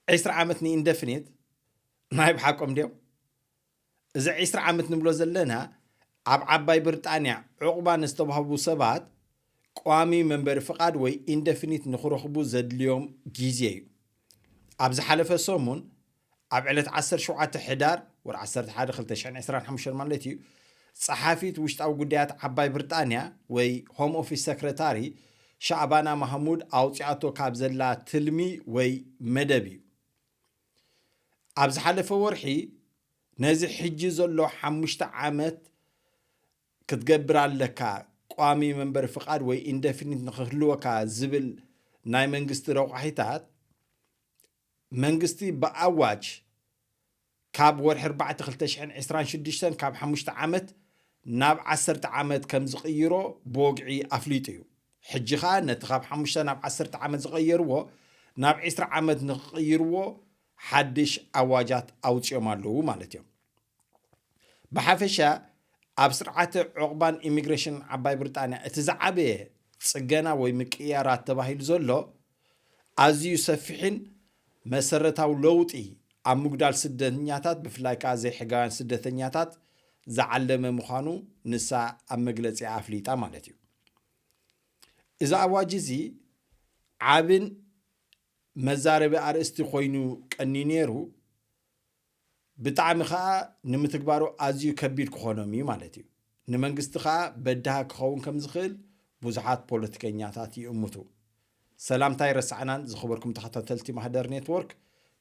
ዒስራ ዓመት ንኢንደፊኒት ናይ ብሓቆም ድዮም? እዚ ዒስራ ዓመት ንብሎ ዘለና ኣብ ዓባይ ብሪጣንያ ዑቕባ ንዝተዋህቡ ሰባት ቋሚ መንበሪ ፍቓድ ወይ ኢንደፊኒት ንኽረኽቡ ዘድልዮም ግዜ እዩ። ኣብ ዝሓለፈ ሰሙን ኣብ ዕለት ዓሰርተ ሸውዓተ ሕዳር ወር ዓሰርተ ሓደ ክልተ ሽሕን ዕስራን ሓሙሽተን ማለት እዩ፣ ጸሓፊት ውሽጣዊ ጉዳያት ዓባይ ብሪጣንያ ወይ ሆም ኦፊስ ሰክረታሪ ሻዕባና ማህሙድ ኣውጺኣቶ ካብ ዘላ ትልሚ ወይ መደብ እዩ። ኣብ ዝሓለፈ ወርሒ ነዚ ሕጂ ዘሎ ሓሙሽተ ዓመት ክትገብር ኣለካ፣ ቋሚ መንበሪ ፍቓድ ወይ ኢንደፊኒት ንኽህልወካ ዝብል ናይ መንግስቲ ረቋሒታት መንግስቲ ብኣዋጅ ካብ ወርሒ ኣርባዕተ ክልተ ሽሕን ዕስራን ሽዱሽተን ካብ ሓሙሽተ ዓመት ናብ ዓሰርተ ዓመት ከም ዝቕይሮ ብወግዒ ኣፍሊጡ እዩ። ሕጂ ኸኣ ነቲ ካብ ሓሙሽተ ናብ ዓሰርተ ዓመት ዝቐየርዎ ናብ ዒስራ ዓመት ንኽቕይርዎ ሓድሽ ኣዋጃት ኣውጺኦም ኣለዉ ማለት እዮም። ብሓፈሻ ኣብ ስርዓተ ዑቕባን ኢሚግሬሽን ዓባይ ብሪጣንያ እቲ ዝዓበየ ጽገና ወይ ምቅያራት ተባሂሉ ዘሎ ኣዝዩ ሰፊሕን መሰረታዊ ለውጢ ኣብ ምጉዳል ስደተኛታት ብፍላይ ከኣ ዘይሕጋውያን ስደተኛታት ዝዓለመ ምዃኑ ንሳ ኣብ መግለጺኣ ኣፍሊጣ ማለት እዩ። እዚ ኣዋጅ እዚ ዓብን መዛረቢ ኣርእስቲ ኮይኑ ቀንዩ ነይሩ። ብጣዕሚ ኸኣ ንምትግባሩ ኣዝዩ ከቢድ ክኾኖም እዩ ማለት እዩ። ንመንግስቲ ኸኣ በዳሂ ክኸውን ከም ዝኽእል ብዙሓት ፖለቲከኛታት ይእምቱ። ሰላምታ ኣይረሳዕናን ዝኸበርኩም ተኸታተልቲ ማህደር ኔትወርክ፣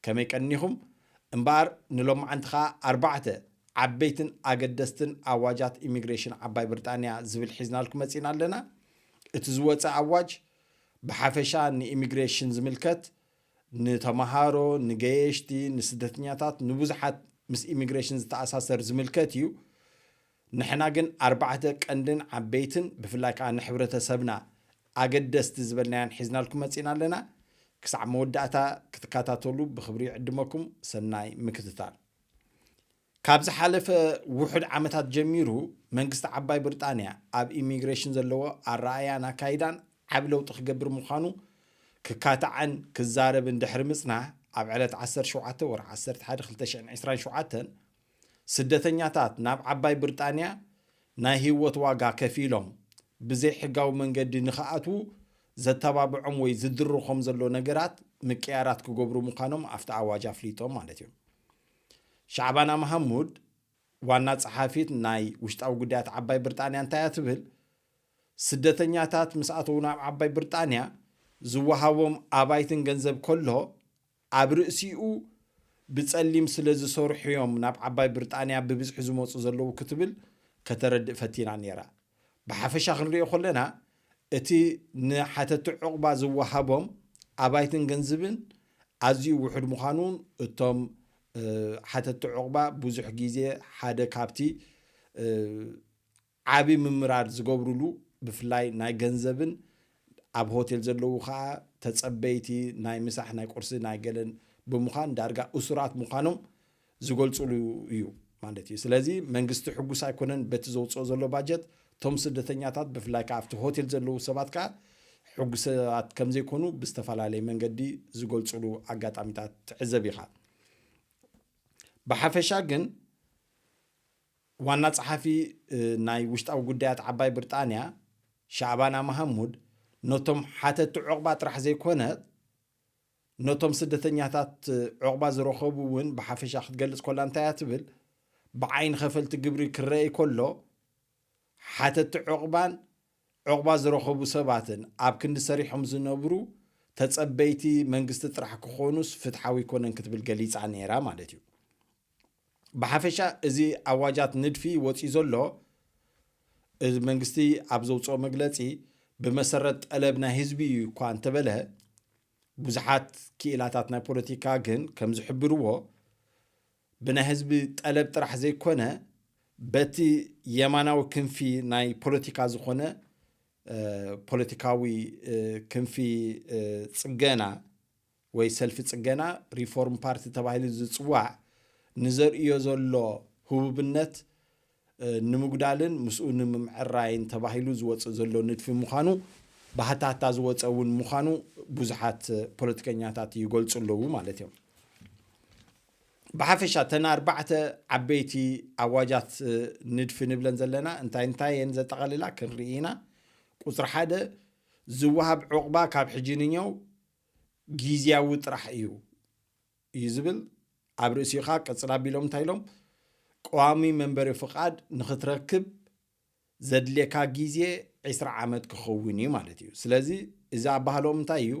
ከመይ ቀኒኹም? እምበኣር ንሎማዓንቲ ኸኣ ኣርባዕተ ዓበይትን ኣገደስትን ኣዋጃት ኢሚግሬሽን ዓባይ ብሪጣንያ ዝብል ሒዝናልኩም መጺና ኣለና። እቲ ዝወጸ ኣዋጅ ብሓፈሻ ንኢሚግሬሽን ዝምልከት፣ ንተምሃሮ፣ ንገየሽቲ፣ ንስደተኛታት፣ ንብዙሓት ምስ ኢሚግሬሽን ዝተኣሳሰር ዝምልከት እዩ። ንሕና ግን ኣርባዕተ ቀንድን ዓበይትን ብፍላይ ከዓ ንሕብረተሰብና ኣገደስቲ ዝበልናያን ሒዝናልኩም መፂና ኣለና። ክሳዕ መወዳእታ ክትከታተሉ ብክብሪ ይዕድመኩም። ሰናይ ምክትታል። ካብ ዝሓለፈ ውሑድ ዓመታት ጀሚሩ መንግስቲ ዓባይ ብሪጣንያ ኣብ ኢሚግሬሽን ዘለዎ ኣረኣእያን ኣካይዳን ዓቢ ለውጢ ክገብር ምዃኑ ክካታዕን ክዛረብን ድሕሪ ምጽናሕ፣ ኣብ ዕለት ዓሰርተ ሸውዓተ ወርሒ ዓሰርተ ሓደ ክልተ ሽሕን ዕስራን ሸውዓተን ስደተኛታት ናብ ዓባይ ብሪጣንያ ናይ ህይወት ዋጋ ከፊሎም ብዘይ ሕጋዊ መንገዲ ንኽኣትዉ ዘተባብዖም ወይ ዝድርኾም ዘሎ ነገራት ምቅያራት ክገብሩ ምዃኖም ኣብቲ ኣዋጅ ኣፍሊጦም ማለት እዩ። ሻዕባና መሃሙድ ዋና ጸሓፊት ናይ ውሽጣዊ ጉዳያት ዓባይ ብሪጣንያ እንታይ እያ ትብል? ስደተኛታት ምስ ኣተዉ ናብ ዓባይ ብሪጣንያ ዝወሃቦም ኣባይትን ገንዘብ ከሎ ኣብ ርእሲኡ ብጸሊም ስለ ዝሰርሑ እዮም ናብ ዓባይ ብሪጣንያ ብብዝሒ ዝመጹ ዘለዉ ክትብል ከተረድእ ፈቲና ነይራ። ብሓፈሻ ክንሪኦ ከለና እቲ ንሓተቲ ዑቕባ ዝወሃቦም ኣባይትን ገንዝብን ኣዝዩ ውሑድ ምዃኑን እቶም ሓተቲ ዑቕባ ብዙሕ ግዜ ሓደ ካብቲ ዓቢ ምምራር ዝገብሩሉ ብፍላይ ናይ ገንዘብን ኣብ ሆቴል ዘለዉ ከዓ ተጸበይቲ ናይ ምሳሕ ናይ ቁርሲ ናይ ገለን ብምዃን ዳርጋ እሱራት ምዃኖም ዝገልጹሉ እዩ ማለት እዩ። ስለዚ መንግስቲ ሕጉስ ኣይኮነን በቲ ዘውፅኦ ዘሎ ባጀት። እቶም ስደተኛታት ብፍላይ ከዓ ኣብቲ ሆቴል ዘለዉ ሰባት ከዓ ሕጉሳት ከም ዘይኮኑ ብዝተፈላለየ መንገዲ ዝገልፅሉ ኣጋጣሚታት ትዕዘብ ኢኻ። ብሓፈሻ ግን ዋና ፀሓፊ ናይ ውሽጣዊ ጉዳያት ዓባይ ብሪጣንያ ሻዕባና መሃሙድ ነቶም ሓተቲ ዑቕባ ጥራሕ ዘይኮነት ነቶም ስደተኛታት ዑቕባ ዝረኸቡ እውን ብሓፈሻ ክትገልፅ ኮላ እንታይ እያ ትብል? ብዓይኒ ከፈልቲ ግብሪ ክረኣይ ከሎ ሓተቲ ዑቕባን ዑቕባ ዝረኸቡ ሰባትን ኣብ ክንዲ ሰሪሖም ዝነብሩ ተፀበይቲ መንግስቲ ጥራሕ ክኾኑስ ፍትሓዊ ኣይኮነን ክትብል ገሊፃ ነይራ ማለት እዩ። ብሓፈሻ እዚ ኣዋጃት ንድፊ ወፂኡ ዘሎ እዚ መንግስቲ ኣብ ዘውፅኦ መግለፂ ብመሰረት ጠለብ ናይ ህዝቢ እዩ እኳ እንተበለ ብዙሓት ክኢላታት ናይ ፖለቲካ ግን ከም ዝሕብርዎ ብናይ ህዝቢ ጠለብ ጥራሕ ዘይኮነ በቲ የማናዊ ክንፊ ናይ ፖለቲካ ዝኾነ ፖለቲካዊ ክንፊ ፅገና ወይ ሰልፊ ፅገና ሪፎርም ፓርቲ ተባሂሉ ዝፅዋዕ ንዘርእዮ ዘሎ ህቡብነት ንምጉዳልን ምስኡ ንምምዕራይን ተባሂሉ ዝወፅእ ዘሎ ንድፊ ምዃኑ ብሃታታ ዝወፀ እውን ምዃኑ ብዙሓት ፖለቲከኛታት ይገልፁ ኣለዉ ማለት እዮም። ብሓፈሻ እተን ኣርባዕተ ዓበይቲ ኣዋጃት ንድፊ ንብለን ዘለና እንታይ እንታይ እየን ዘጠቓልላ ክንርኢ ኢና። ቁፅሪ ሓደ፣ ዝወሃብ ዑቕባ ካብ ሕጂ ንኛው ግዝያዊ ጥራሕ እዩ እዩ ዝብል። ኣብ ርእሲኡ ከዓ ቅፅል ኣቢሎም እንታይ ኢሎም፣ ቀዋሚ መንበሪ ፍቓድ ንክትረክብ ዘድልየካ ግዜ ዕስራ ዓመት ክኸውን እዩ ማለት እዩ። ስለዚ እዚ ኣባህሎም እንታይ እዩ?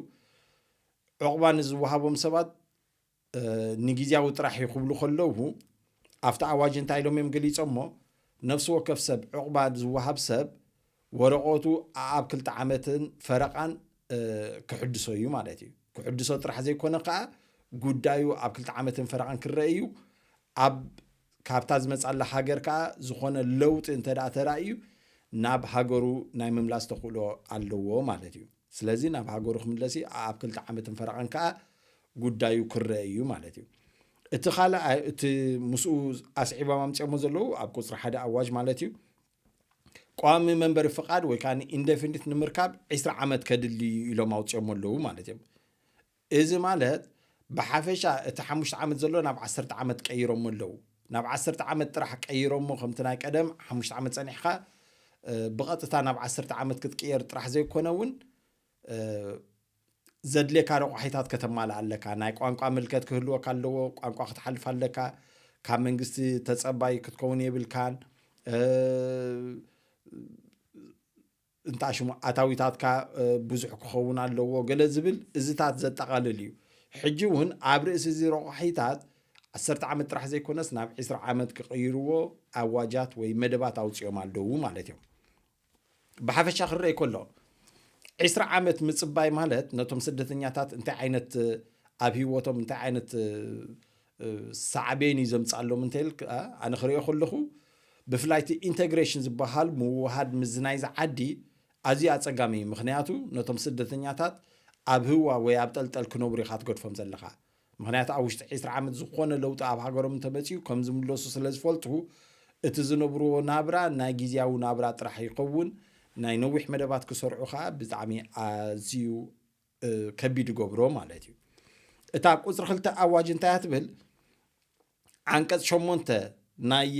ዑቕባ ንዝወሃቦም ሰባት ንግዜያዊ ጥራሕ እዩ ክብሉ ከለዉ፣ ኣብቲ ኣዋጅ እንታይ ኢሎም እዮም ገሊጾሞ? ነፍሲ ወከፍ ሰብ፣ ዕቑባ ዝወሃብ ሰብ፣ ወረቐቱ ኣብ ክልተ ዓመትን ፈረቓን ክሕድሶ እዩ ማለት እዩ። ክሕድሶ ጥራሕ ዘይኮነ ከዓ ጉዳዩ ኣብ ክልተ ዓመትን ፈረቓን ክረአ እዩ። ኣብ ካብታ ዝመጻላ ሃገር ከዓ ዝኾነ ለውጢ እንተ ደኣ ተራእዩ ናብ ሃገሩ ናይ ምምላስ ተኽእሎ ኣለዎ ማለት እዩ። ስለዚ ናብ ሃገሩ ክምለስ እዩ። ኣብ ክልተ ዓመትን ፈረቓን ከዓ ጉዳዩ ክረአ እዩ ማለት እዩ። እቲ ካልኣይ፣ እቲ ምስኡ ኣስዒቦም ኣምፅኦሞ ዘለዉ ኣብ ቁፅሪ ሓደ ኣዋጅ ማለት እዩ። ቋሚ መንበሪ ፍቓድ ወይ ከዓ ኢንደፊኒት ንምርካብ ዕስራ ዓመት ከድሊ እዩ ኢሎም ኣውፅኦሞ ኣለዉ ማለት እዮም። እዚ ማለት ብሓፈሻ እቲ ሓሙሽተ ዓመት ዘሎ ናብ ዓሰርተ ዓመት ቀይሮሞ ኣለዉ። ናብ ዓሰርተ ዓመት ጥራሕ ቀይሮሞ፣ ከምቲ ናይ ቀደም ሓሙሽተ ዓመት ጸኒሕካ ብቐጥታ ናብ ዓሰርተ ዓመት ክትቅየር ጥራሕ ዘይኮነ እውን ዘድልየካ ረቋሒታት ከተማልእ ኣለካ። ናይ ቋንቋ ምልከት ክህልወካ ኣለዎ። ቋንቋ ክትሓልፍ ኣለካ። ካብ መንግስቲ ተጸባይ ክትከውን የብልካን። እንታ ሽሙ ኣታዊታትካ ብዙሕ ክኸውን ኣለዎ ገለ ዝብል እዝታት ዘጠቓልል እዩ። ሕጂ እውን ኣብ ርእሲ እዚ ረቋሒታት ዓሰርተ ዓመት ጥራሕ ዘይኮነስ ናብ ዕስራ ዓመት ክቕይርዎ ኣዋጃት ወይ መደባት ኣውፂኦም ኣለዉ ማለት እዮም። ብሓፈሻ ክረአ ከሎ ዕስራ ዓመት ምፅባይ ማለት ነቶም ስደተኛታት እንታይ ዓይነት ኣብ ህይወቶም እንታይ ዓይነት ሳዕቤን እዩ ዘምፅኣሎም እንተልካ፣ ኣነ ክሪኦ ከለኹ ብፍላይ እቲ ኢንተግሬሽን ዝበሃል ምውሃድ ምዝናይ ዝዓዲ ኣዝዩ ኣጸጋሚ እዩ። ምኽንያቱ ነቶም ስደተኛታት ኣብ ህዋ ወይ ኣብ ጠልጠል ክነብሩ ኢኻ ትገድፎም ዘለኻ። ምኽንያቱ ኣብ ውሽጢ ዕስራ ዓመት ዝኾነ ለውጢ ኣብ ሃገሮም እንተመጺኡ ከም ዝምለሱ ስለ ዝፈልጡ እቲ ዝነብርዎ ናብራ ናይ ግዝያዊ ናብራ ጥራሕ ይኸውን። ናይ ነዊሕ መደባት ክሰርዑ ኸኣ ብጣዕሚ ኣዝዩ ከቢድ ይገብሮ ማለት እዩ። እታ ቁፅሪ ክልተ ኣዋጅ እንታይ እያ ትብል? ዓንቀፅ ሸሞንተ ናይ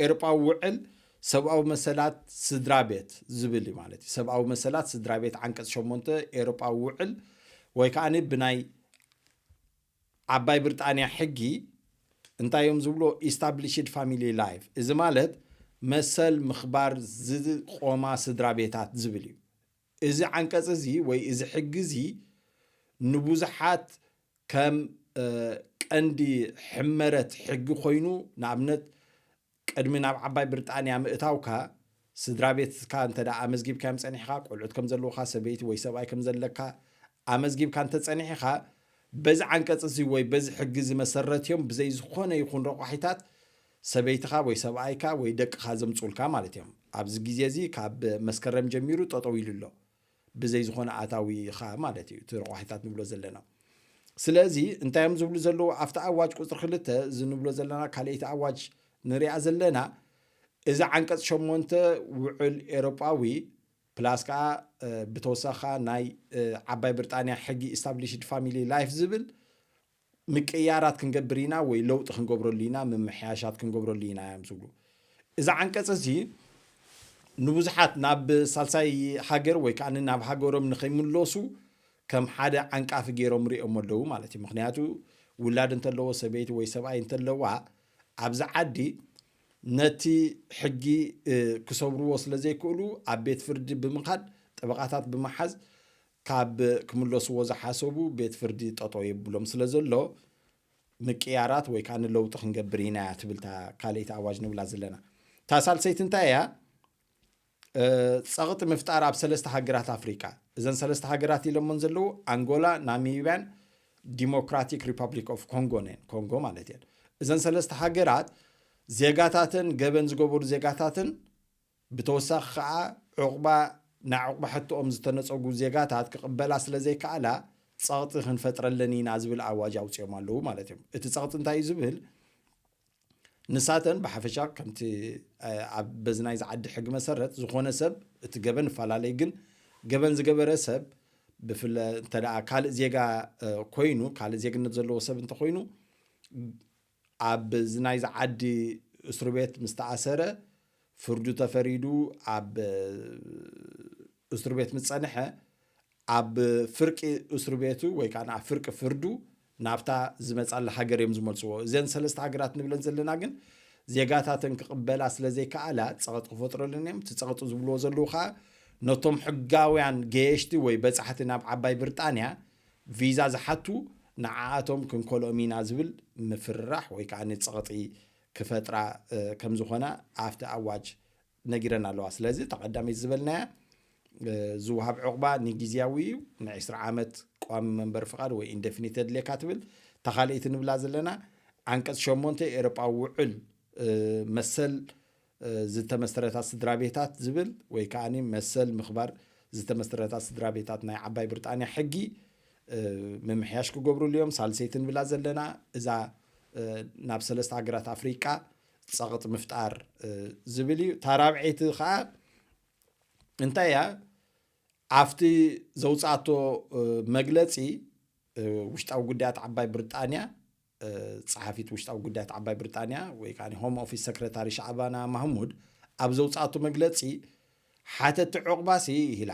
ኤሮጳዊ ውዕል ሰብኣዊ መሰላት ስድራ ቤት ዝብል እዩ ማለት እዩ። ሰብኣዊ መሰላት ስድራ ቤት ዓንቀፅ ሸሞንተ ኤሮጳዊ ውዕል ወይ ከዓ ብናይ ዓባይ ብሪጣንያ ሕጊ እንታይ እዮም ዝብሎ? ኢስታብሊሽድ ፋሚሊ ላይፍ። እዚ ማለት መሰል ምኽባር ዝቆማ ስድራ ቤታት ዝብል እዩ። እዚ ዓንቀፅ እዚ ወይ እዚ ሕጊ እዚ ንብዙሓት ከም ቀንዲ ሕመረት ሕጊ ኮይኑ፣ ንኣብነት ቅድሚ ናብ ዓባይ ብሪጣንያ ምእታውካ ስድራ ቤትካ እንተ ደኣ ኣመዝጊብካዮም ጸኒሕካ፣ ቆልዑት ከም ዘለውካ፣ ሰበይቲ ወይ ሰብኣይ ከም ዘለካ ኣመዝጊብካ እንተ ጸኒሕካ፣ በዚ ዓንቀጽ እዚ ወይ በዚ ሕጊ እዚ መሰረት እዮም ብዘይ ዝኾነ ይኹን ረቋሒታት ሰበይትኻ ወይ ሰብኣይካ ወይ ደቅኻ ዘምጹልካ ማለት እዮም። ኣብዚ ግዜ እዚ ካብ መስከረም ጀሚሩ ጠጠው ኢሉ ኣሎ። ብዘይ ዝኾነ ኣታዊ ኢኻ ማለት እዩ፣ እቲ ረቋሒታት ንብሎ ዘለና። ስለዚ እንታይ እዮም ዝብሉ ዘለዉ ኣብቲ ኣዋጅ ቁፅሪ ክልተ እዚ ንብሎ ዘለና ካልኣይቲ ኣዋጅ ንሪኣ ዘለና፣ እዚ ዓንቀፅ ሸሞንተ ውዕል ኤሮጳዊ ፕላስ ከዓ ብተወሳኺ ናይ ዓባይ ብሪጣንያ ሕጊ ኢስታብሊሽድ ፋሚሊ ላይፍ ዝብል ምቅያራት ክንገብር ኢና ወይ ለውጢ ክንገብረሉ ኢና፣ ምምሕያሻት ክንገብረሉ ኢና እዮም ዝብሉ። እዚ ዓንቀፅ እዚ ንብዙሓት ናብ ሳልሳይ ሃገር ወይ ከዓ ናብ ሃገሮም ንኸይምለሱ ከም ሓደ ዓንቃፊ ገይሮም ሪኦም ኣለዉ ማለት እዩ። ምክንያቱ ውላድ እንተለዎ፣ ሰበይቲ ወይ ሰብኣይ እንተለዋ ኣብዚ ዓዲ ነቲ ሕጊ ክሰብርዎ ስለ ዘይክእሉ ኣብ ቤት ፍርዲ ብምኻድ ጠበቓታት ብምሓዝ ካብ ክምለስዎ ዝሓሰቡ ቤት ፍርዲ ጠጠው የብሎም ስለ ዘሎ ምቅያራት ወይ ከዓ ንለውጢ ክንገብር ኢና እያ ትብል እታ ካልኣይቲ ኣዋጅ ንብላ ዘለና። እታ ሳልሰይቲ እንታይ እያ? ጸቕጢ ምፍጣር ኣብ ሰለስተ ሃገራት ኣፍሪቃ። እዘን ሰለስተ ሃገራት ኢሎሞን ዘለዉ ኣንጎላ፣ ናሚቢያን ዲሞክራቲክ ሪፐብሊክ ኦፍ ኮንጎን እየን። ኮንጎ ማለት እየን። እዘን ሰለስተ ሃገራት ዜጋታተን ገበን ዝገበሩ ዜጋታትን ብተወሳኺ ከዓ ዕቑባ ናይ ዕቑባ ሕቶኦም ዝተነፀጉ ዜጋታት ክቕበላ ስለ ዘይከኣላ ጸቕጢ ክንፈጥረለን ኢና ዝብል ኣዋጅ ኣውፅኦም ኣለዉ ማለት እዮም። እቲ ጸቕጢ እንታይ እዩ ዝብል? ንሳተን ብሓፈሻ ከምቲ ኣብ በዚ ናይ ዝዓዲ ሕጊ መሰረት ዝኾነ ሰብ እቲ ገበን ይፈላለይ፣ ግን ገበን ዝገበረ ሰብ ብፍለ እንተ ካልእ ዜጋ ኮይኑ ካልእ ዜግነት ዘለዎ ሰብ እንተኮይኑ ኣብ ዝናይዚ ዓዲ እስሩ ቤት ምስ ተኣሰረ፣ ፍርዱ ተፈሪዱ ኣብ እስሩ ቤት ምስ ጸንሐ፣ ኣብ ፍርቂ እስሩ ቤቱ ወይ ከዓ ኣብ ፍርቂ ፍርዱ ናብታ ዝመጻላ ሃገር እዮም ዝመልስዎ። እዘን ሰለስተ ሃገራት ንብለን ዘለና ግን ዜጋታተን ክቕበላ ስለ ዘይከኣላ ጸቕጢ ክፈጥረለን እዮም። እቲ ጸቕጢ ዝብልዎ ዘለዉ ከዓ ነቶም ሕጋውያን ገየሽቲ ወይ በጻሕቲ ናብ ዓባይ ብሪጣንያ ቪዛ ዝሓቱ ንዓኣቶም ክንከልኦም ኢና ዝብል ምፍርራሕ ወይ ከዓ ጸቕጢ ክፈጥራ ከም ዝኾና ኣብቲ ኣዋጅ ነጊረን ኣለዋ። ስለዚ እታ ቀዳመይቲ ዝበልናያ ዝወሃብ ዕቑባ ንግዝያዊ እዩ፣ ንዒስራ ዓመት ቋሚ መንበሪ ፍቓድ ወይ ኢንደፊኒት የድልየካ ትብል። እታ ካልኣይቲ ንብላ ዘለና ዓንቀጽ ሸሞንተ ኤውሮጳዊ ውዕል መሰል ዝተመሰረታ ስድራ ቤታት ዝብል ወይ ከዓ መሰል ምኽባር ዝተመሰረታ ስድራ ቤታት ናይ ዓባይ ብሪጣንያ ሕጊ ምምሕያሽ ክገብሩሉ እዮም። ሳልሰይቲ ንብላ ዘለና እዛ ናብ ሰለስተ ሃገራት ኣፍሪቃ ጸቕጢ ምፍጣር ዝብል እዩ። እታ ራብዐይቲ ከዓ እንታይ እያ? ኣብቲ ዘውፅኣቶ መግለፂ ውሽጣዊ ጉዳያት ዓባይ ብሪጣንያ፣ ጸሓፊት ውሽጣዊ ጉዳያት ዓባይ ብሪጣንያ ወይ ከዓ ሆም ኦፊስ ሰክረታሪ ሻዕባና ማህሙድ ኣብ ዘውፅኣቶ መግለፂ ሓተቲ ዕቑባሲ ኢላ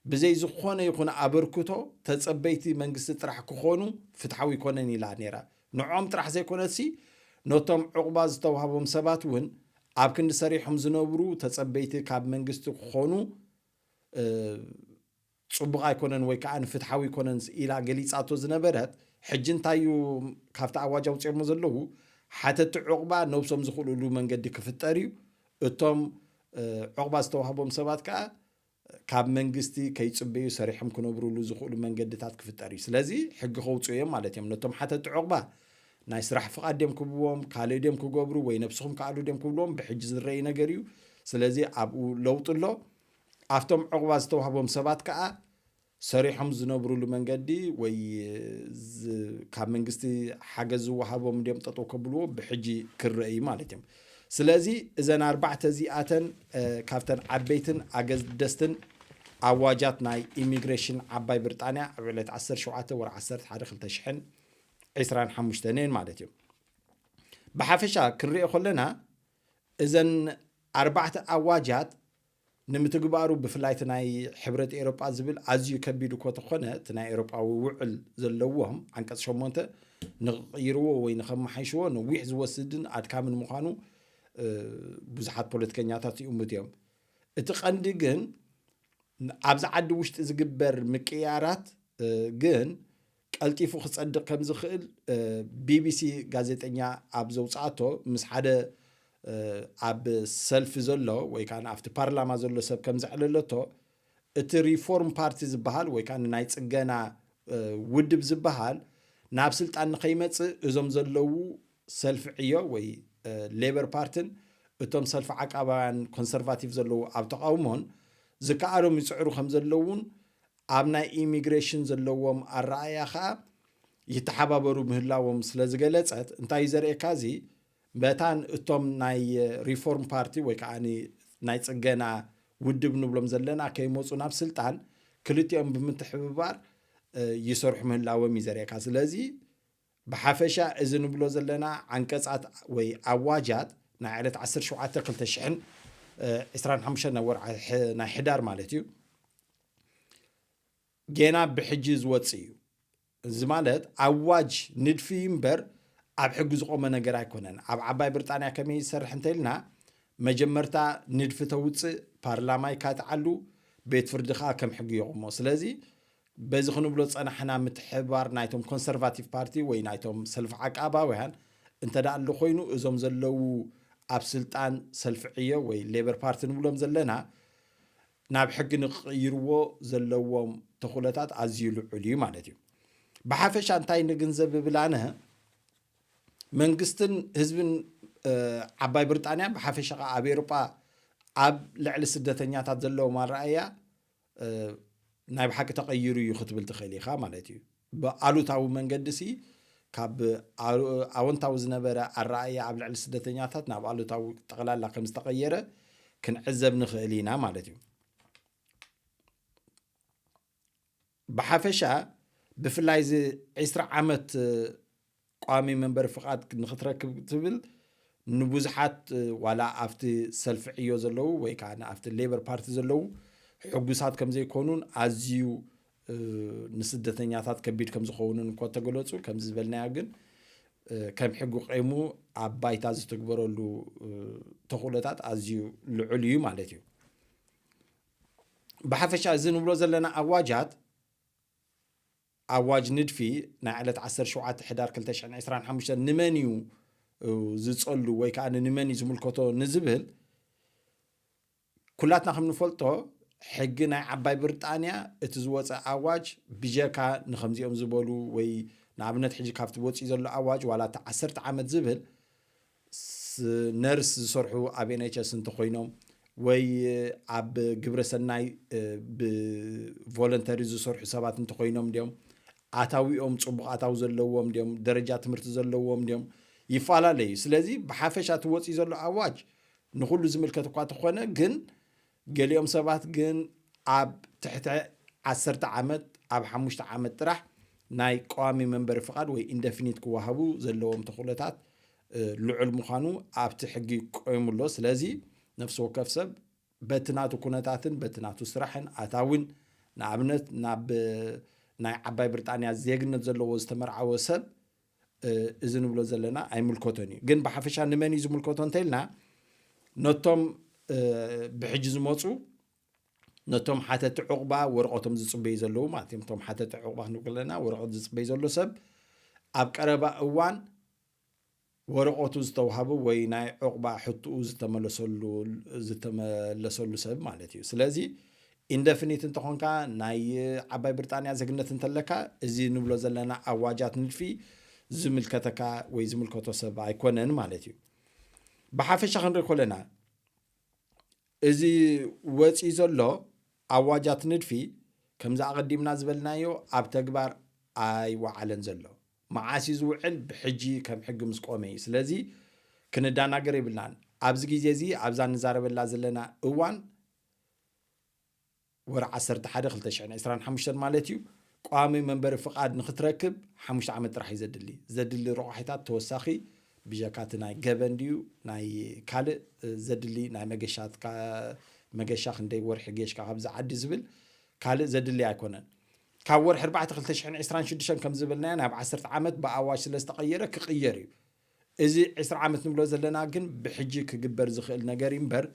ብዘይ ዝኾነ ይኹን ኣበርክቶ ተጸበይቲ መንግስቲ ጥራሕ ክኾኑ ፍትሓዊ ኣይኮነን ኢላ ነይራ። ንዕኦም ጥራሕ ዘይኮነትሲ ነቶም ዕቑባ ዝተዋህቦም ሰባት እውን ኣብ ክንዲ ሰሪሖም ዝነብሩ ተጸበይቲ ካብ መንግስቲ ክኾኑ ጽቡቕ ኣይኮነን ወይ ከዓ ፍትሓዊ ኣይኮነን ኢላ ገሊጻቶ ዝነበረት፣ ሕጂ እንታይ እዩ ካብቲ ኣዋጅ ኣውፂኦሞ ዘለዉ? ሓተቲ ዕቑባ ነብሶም ዝኽእልሉ መንገዲ ክፍጠር እዩ። እቶም ዕቑባ ዝተዋህቦም ሰባት ከዓ ካብ መንግስቲ ከይፅበዩ ሰሪሖም ክነብሩሉ ዝኽእሉ መንገድታት ክፍጠር እዩ። ስለዚ ሕጊ ከውፅኡ እዮም ማለት እዮም። ነቶም ሓተቲ ዕቑባ ናይ ስራሕ ፍቓድ ድዮም ክብዎም፣ ካልእ ድዮም ክገብሩ ወይ ነብስኹም ክኣሉ ድዮም ክብልዎም ብሕጂ ዝረኣይ ነገር እዩ። ስለዚ ኣብኡ ለውጢ ኣሎ። ኣብቶም ዕቑባ ዝተዋህቦም ሰባት ከዓ ሰሪሖም ዝነብሩሉ መንገዲ ወይ ካብ መንግስቲ ሓገዝ ዝወሃቦም ድዮም ጠጠው ከብልዎ ብሕጂ ክረአ እዩ ማለት እዮም። ስለዚ እዘን ኣርባዕተ እዚኣተን ካብተን ዓበይትን ኣገደስትን ኣዋጃት ናይ ኢሚግሬሽን ዓባይ ብሪጣንያ ኣብ ዕለት ዓሰርተ ሸውዓተ ወርሒ ዓሰርተ ሓደ ክልተ ሽሕን ዕስራን ሓሙሽተን እየን ማለት እዩ። ብሓፈሻ ክንሪኦ ከለና እዘን ኣርባዕተ ኣዋጃት ንምትግባሩ ብፍላይ እቲ ናይ ሕብረት ኤሮጳ ዝብል ኣዝዩ ከቢድ እኮ ተኾነ እቲ ናይ ኤሮጳዊ ውዕል ዘለዎም ዓንቀጽ ሸሞንተ ንክቕይርዎ ወይ ንከመሓይሽዎ ነዊሕ ዝወስድን ኣድካምን ምዃኑ ብዙሓት ፖለቲከኛታት ይእምቱ እዮም። እቲ ቀንዲ ግን ኣብዚ ዓዲ ውሽጢ ዝግበር ምቅያራት ግን ቀልጢፉ ክጸድቕ ከም ዝኽእል ቢቢሲ ጋዜጠኛ ኣብ ዘውፅኣቶ ምስ ሓደ ኣብ ሰልፊ ዘሎ ወይ ከዓ ኣብቲ ፓርላማ ዘሎ ሰብ ከም ዘዕለለቶ እቲ ሪፎርም ፓርቲ ዝበሃል ወይ ከዓ ናይ ፅገና ውድብ ዝበሃል ናብ ስልጣን ንኸይመፅእ እዞም ዘለዉ ሰልፊ ዕዮ ወይ ሌበር ፓርትን እቶም ሰልፊ ዓቃባውያን ኮንሰርቫቲቭ ዘለዉ ኣብ ተቃውሞን ዝከኣሎም ይፅዕሩ ከም ዘለውን ኣብ ናይ ኢሚግሬሽን ዘለዎም ኣረኣያ ከዓ ይተሓባበሩ ምህላዎም ስለ ዝገለፀት እንታይ እዩ ዘርእየካ? እዚ መታን እቶም ናይ ሪፎርም ፓርቲ ወይ ከዓ ናይ ፅገና ውድብ ንብሎም ዘለና ከይመፁ ናብ ስልጣን ክልቲኦም ብምትሕብባር ይሰርሑ ምህላዎም እዩ ዘርእየካ። ስለዚ ብሓፈሻ እዚ ንብሎ ዘለና ዓንቀፃት ወይ ኣዋጃት ናይ ዕለት ዓሰርተ ሸውዓተ ክልተ ሽሕን ዕስራን ሓሙሽተን ናይ ወርዓ ናይ ሕዳር ማለት እዩ ጌና ብሕጂ ዝወፅእ እዩ። እዚ ማለት ኣዋጅ ንድፊ እምበር ኣብ ሕጊ ዝቆመ ነገር ኣይኮነን። ኣብ ዓባይ ብሪጣንያ ከመይ ዝሰርሕ እንተኢልና መጀመርታ ንድፊ ተውፅእ፣ ፓርላማ ይካትዓሉ፣ ቤት ፍርዲ ከዓ ከም ሕጊ የቑሞ። ስለዚ በዚ ክንብሎ ዝፀናሕና ምትሕብባር ናይቶም ኮንሰርቫቲቭ ፓርቲ ወይ ናይቶም ሰልፊ ዓቃባውያን እንተ ደኣ ኣሎ ኮይኑ እዞም ዘለዉ ኣብ ስልጣን ሰልፊ ዕዮ ወይ ሌበር ፓርቲ ንብሎም ዘለና ናብ ሕጊ ንክቕይርዎ ዘለዎም ተኽእሎታት ኣዝዩ ልዑል እዩ ማለት እዩ። ብሓፈሻ እንታይ ንግንዘብ ብላነ መንግስትን ህዝብን ዓባይ ብሪጣንያ ብሓፈሻ ከዓ ኣብ ኤሮጳ ኣብ ልዕሊ ስደተኛታት ዘለዎም ኣረኣያ ናይ ብሓቂ ተቐይሩ እዩ ክትብል ትኽእል ኢኻ ማለት እዩ። ብኣሉታዊ መንገዲ ሲ ካብ ኣወንታዊ ዝነበረ ኣረኣያ ኣብ ልዕሊ ስደተኛታት ናብ ኣሉታዊ ጠቕላላ ከም ዝተቐየረ ክንዕዘብ ንኽእል ኢና ማለት እዩ። ብሓፈሻ ብፍላይ እዚ ዕስራ ዓመት ቋሚ መንበሪ ፍቓድ ንኽትረክብ ትብል ንብዙሓት ዋላ ኣብቲ ሰልፊ ዕዮ ዘለዉ ወይ ከዓ ኣብቲ ሌበር ፓርቲ ዘለዉ ሕጉሳት ከም ዘይኮኑን ኣዝዩ ንስደተኛታት ከቢድ ከም ዝኸውንን እኮ ተገለፁ። ከምዚ ዝበልናዮ ግን ከም ሕጊ ቆይሙ ኣብ ባይታ ዝትግበረሉ ተኽእሎታት ኣዝዩ ልዑል እዩ ማለት እዩ። ብሓፈሻ እዚ ንብሎ ዘለና ኣዋጃት ኣዋጅ ንድፊ ናይ ዕለት ዓሰርተ ሸውዓተ ሕዳር ክልተ ሽሕን ዕስራን ሓሙሽተን ንመን እዩ ዝጸሉ ወይ ከዓ ንመን እዩ ዝምልከቶ ንዝብል ኩላትና ከም ንፈልጦ ሕጊ ናይ ዓባይ ብሪጣንያ እቲ ዝወፀ ኣዋጅ ብጀካ ንከምዚኦም ዝበሉ ወይ ንኣብነት ሕጂ ካብቲ ወፂኡ ዘሎ ኣዋጅ ዋላ እቲ ዓሰርተ ዓመት ዝብል ነርስ ዝሰርሑ ኣብ ኤንኤችኤስ እንተኮይኖም ወይ ኣብ ግብረ ሰናይ ብቮለንተሪ ዝሰርሑ ሰባት እንተኮይኖም እንዲኦም ኣታዊኦም ፅቡቅ ኣታዊ ዘለዎም እንዲኦም ደረጃ ትምህርቲ ዘለዎም እንዲኦም ይፈላለዩ። ስለዚ ብሓፈሻ እቲ ወፂኡ ዘሎ ኣዋጅ ንኩሉ ዝምልከት እኳ ተኾነ ግን ገሊኦም ሰባት ግን ኣብ ትሕቲ ዓሰርተ ዓመት ኣብ ሓሙሽተ ዓመት ጥራሕ ናይ ቀዋሚ መንበሪ ፍቓድ ወይ ኢንደፊኒት ክወሃቡ ዘለዎም ተኽእሎታት ልዑል ምዃኑ ኣብቲ ሕጊ ቆይሙ ኣሎ። ስለዚ ነፍሲ ወከፍ ሰብ በቲ ናቱ ኩነታትን በቲ ናቱ ስራሕን ኣታዊን ንኣብነት ናብ ናይ ዓባይ ብሪጣንያ ዜግነት ዘለዎ ዝተመርዓወ ሰብ እዚ ንብሎ ዘለና ኣይምልከቶን እዩ። ግን ብሓፈሻ ንመን እዩ ዝምልከቶ እንተኢልና ነቶም ብሕጂ ዝመፁ ነቶም ሓተቲ ዕቑባ ወረቐቶም ዝፅበዩ ዘለዉ ማለት እዮም። እቶም ሓተቲ ዕቑባ ክንብል ከለና ወረቐት ዝፅበይ ዘሎ ሰብ ኣብ ቀረባ እዋን ወረቐቱ ዝተዋህቡ ወይ ናይ ዕቑባ ሕትኡ ዝተመለሰሉ ዝተመለሰሉ ሰብ ማለት እዩ። ስለዚ ኢንደፊኒት እንተኾንካ ናይ ዓባይ ብሪጣንያ ዜግነት እንተለካ እዚ ንብሎ ዘለና ኣዋጃት ንድፊ ዝምልከተካ ወይ ዝምልከቶ ሰብ ኣይኮነን ማለት እዩ። ብሓፈሻ ክንርኢ ከለና እዚ ወፂኡ ዘሎ ኣዋጃት ንድፊ ከምዚ ኣቐዲምና ዝበልናዮ ኣብ ተግባር ኣይወዓለን ዘሎ። መዓስ እዩ ዝውዕል? ብሕጂ ከም ሕጊ ምስ ቆመ እዩ። ስለዚ ክንዳናገር የብልናን። ኣብዚ ግዜ እዚ ኣብዛ ንዛረበላ ዘለና እዋን ወርሒ ዓሰርተ ሓደ ክልተ ሽሕን ዕስራን ሓሙሽተን ማለት እዩ። ቋሚ መንበሪ ፍቓድ ንክትረክብ ሓሙሽተ ዓመት ጥራሕ እዩ ዘድሊ። ዘድሊ ረቋሒታት ተወሳኺ ብጀካ እቲ ናይ ገበን ድዩ ናይ ካልእ ዘድሊ ናይ መገሻ ክንደይ ወርሒ ጌሽካ ካብዚ ዓዲ ዝብል ካልእ ዘድሊ ኣይኮነን። ካብ ወርሒ ኣርባዕተ ክልተ ሽሕን ዕስራን ሽዱሽተን ከም ዝበልናዮ ናብ ዓሰርተ ዓመት ብኣዋጅ ስለ ዝተቐየረ ክቕየር እዩ። እዚ ዕስራ ዓመት ንብሎ ዘለና ግን ብሕጂ ክግበር ዝኽእል ነገር እዩ እምበር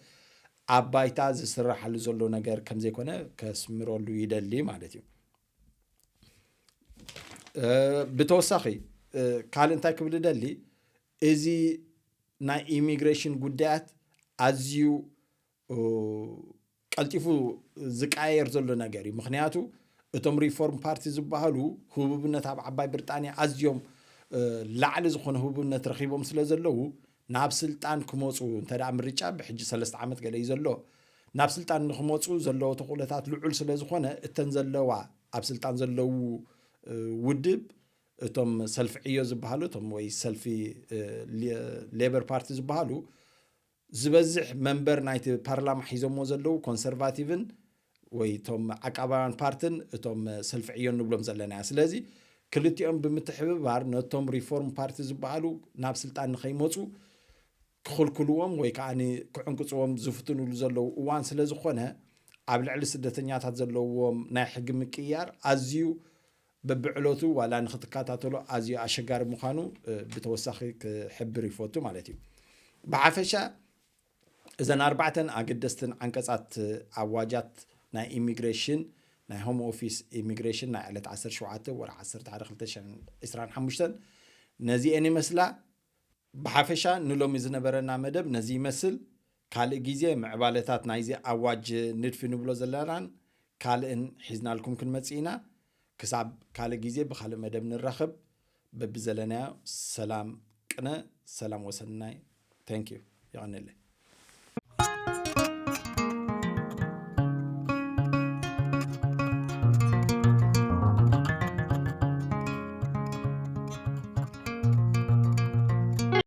ኣብ ባይታ ዝስራሓሉ ዘሎ ነገር ከም ዘይኮነ ከስምረሉ ይደሊ ማለት እዩ። ብተወሳኺ ካልእ እንታይ ክብል እደሊ፣ እዚ ናይ ኢሚግሬሽን ጉዳያት ኣዝዩ ቀልጢፉ ዝቀያየር ዘሎ ነገር እዩ። ምክንያቱ እቶም ሪፎርም ፓርቲ ዝበሃሉ ህቡብነት ኣብ ዓባይ ብሪጣንያ ኣዝዮም ላዕሊ ዝኾነ ህቡብነት ረኺቦም ስለ ዘለዉ ናብ ስልጣን ክመፁ እንተ ደኣ ምርጫ ብሕጂ ሰለስተ ዓመት ገለ እዩ ዘሎ ናብ ስልጣን ንክመፁ ዘለዎ ተኽእሎታት ልዑል ስለ ዝኾነ እተን ዘለዋ ኣብ ስልጣን ዘለዉ ውድብ እቶም ሰልፊ ዕዮ ዝበሃሉ እቶም ወይ ሰልፊ ሌበር ፓርቲ ዝበሃሉ ዝበዝሕ መንበር ናይቲ ፓርላማ ሒዞሞ ዘለዉ ኮንሰርቫቲቭን ወይ እቶም ዓቃባውያን ፓርትን እቶም ሰልፊ ዕዮ ንብሎም ዘለና እያ። ስለዚ ክልቲኦም ብምትሕብባር ነቶም ሪፎርም ፓርቲ ዝበሃሉ ናብ ስልጣን ንኸይመፁ ክኽልክልዎም ወይ ከዓ ክዕንቅፅዎም ዝፍትኑሉ ዘለዉ እዋን ስለ ዝኾነ ኣብ ልዕሊ ስደተኛታት ዘለዎም ናይ ሕጊ ምቅያር ኣዝዩ በብዕለቱ ዋላ ንክትከታተሎ ኣዝዩ ኣሸጋሪ ምዃኑ ብተወሳኺ ክሕብር ይፈቱ ማለት እዩ። ብሓፈሻ እዘን ኣርባዕተን ኣገደስትን ዓንቀፃት ኣዋጃት ናይ ኢሚግሬሽን ናይ ሆም ኦፊስ ኢሚግሬሽን ናይ ዕለት ዓሰርተ ሸውዓተ ወርሒ ዓሰርተ ሓደ ክልተ ሽሕን ዕስራን ሓሙሽተን ነዚኤን ይመስላ። ብሓፈሻ ንሎሚ ዝነበረና መደብ ነዚ ይመስል። ካልእ ግዜ ምዕባለታት ናይዚ ኣዋጅ ንድፊ ንብሎ ዘለናን ካልእን ሒዝናልኩም ክንመጽእ ኢና። ክሳብ ካልእ ግዜ ብኻልእ መደብ ንራኸብ። በብዘለናዮ ሰላም ቅነ፣ ሰላም ወሰናይ። Thank you። የቐንየለይ።